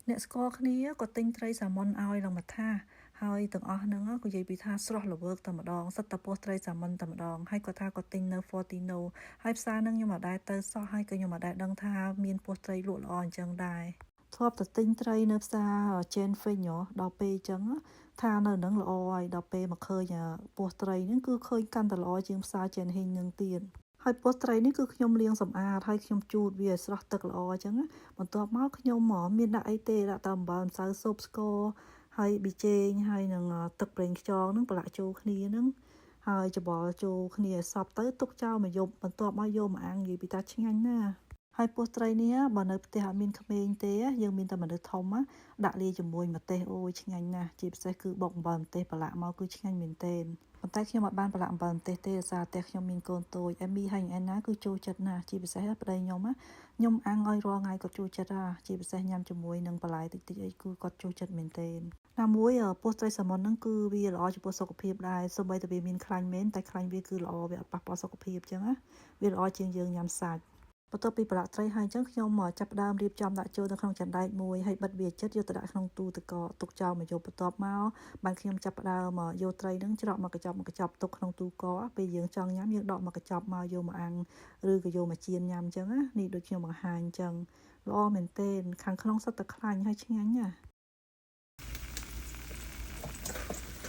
អ្នកស្គាល់គ្នាក៏ទិញត្រីសាម៉ុនឲ្យឡើងមកថាហើយទាំងអស់ហ្នឹងក៏និយាយពីថាស្រស់ល្វើកតែម្ដងសិតតែពោះត្រីសាម៉ុនតែម្ដងហើយគាត់ថាគាត់ទិញនៅ Fortino ហើយផ្សារហ្នឹងខ្ញុំអត់ដែរទៅសោះហើយក៏ខ្ញុំអត់ដែរដឹងថាមានពោះត្រីលក់ល្អអញ្ចឹងដែរធ្លាប់តែទិញត្រីនៅផ្សារ Jane Finch ដល់ពេលអញ្ចឹងថានៅនឹងល្អហើយដល់ពេលមកឃើញពោះត្រីហ្នឹងគឺឃើញកាន់តែល្អជាងផ្សារ Jane Finch នឹងទៀតហើយពោះត្រីនេះគឺខ្ញុំលាងសម្អាតហើយខ្ញុំជូតវាឲ្យស្រស់ទឹកល្អអញ្ចឹងបន្ទាប់មកខ្ញុំមានដាក់អីទេដាក់តែអំបិលម្សៅស៊ុបស្ករហើយប៊ីចេងហើយនឹងទឹកប្រេងខ្យងនឹងប្រឡាក់ចូលគ្នានឹងហើយច្បល់ចូលគ្នាឲ្យសព្វទៅទុកចោលមួយយប់បន្ទាប់មកយកមកអាំងនិយាយពីថាឆ្ងាញ់ណាស់ហើយពោះត្រីនេះបើនៅផ្ទះអត់មានក្មេងទេយើងមានតែមនុស្សធំដាក់លាយជាមួយម្ទេសអូយឆ្ងាញ់ណាស់ជាពិសេសគឺបុកអំបិលម្ទេសប្រឡាក់មកគឺឆ្ងាញ់មែនទែនប៉ុន្តែខ្ញុំអត់បានប្រឡាក់អំបិលម្ទេសទេដោយសារផ្ទះខ្ញុំមានកូនតូចអេមីហើយអែនណាគឺចូលចិត្តណាស់ជាពិសេសប្តីខ្ញុំខ្ញុំអាំងឲ្យរាល់ថ្ងៃគាត់ចូលចិត្តហ่าជាពិសេសញ៉ាំជាមួយនឹងបន្លែតិចតិចអីគឺគាត់ចូលចិត្តមែនទែនណាមួយពោះត្រីសាម៉ុនហ្នឹងគឺវាល្អចំពោះសុខភាពដែរសូម្បីតែវាមានខ្លាញ់មែនតែខ្លាញ់វាគឺល្អវាអត់ប៉ះពាល់សុខភាពចឹងណាវាល្អជាងយើងញ៉ាំសាច់បន្ទាប់ពីប្រឡាក់ត្រីហើយអញ្ចឹងខ្ញុំចាប់ផ្ដើមរៀបចំដាក់ចូលនៅក្នុងចានដែកមួយហើយបិទវាចិត្តយកទៅដាក់ក្នុងទូទឹកកកទុកចោលមួយយប់បន្ទាប់មកបានខ្ញុំចាប់ផ្ដើមយកត្រីហ្នឹងច្រកមកកញ្ចប់មកកញ្ចប់ទុកក្នុងទូកកពេលយើងចង់ញ៉ាំយើងដកមកកញ្ចប់មកយកមកអាំងឬក៏យកមកចៀនញ៉ាំអញ្ចឹងណានេះដូចខ្ញុំបង្ហាញអញ្ចឹងល្អមែនទែនខាងក្នុងសុទ្ធតែខ្លាញ់ហើយឆ្ងាញ់ណាស់។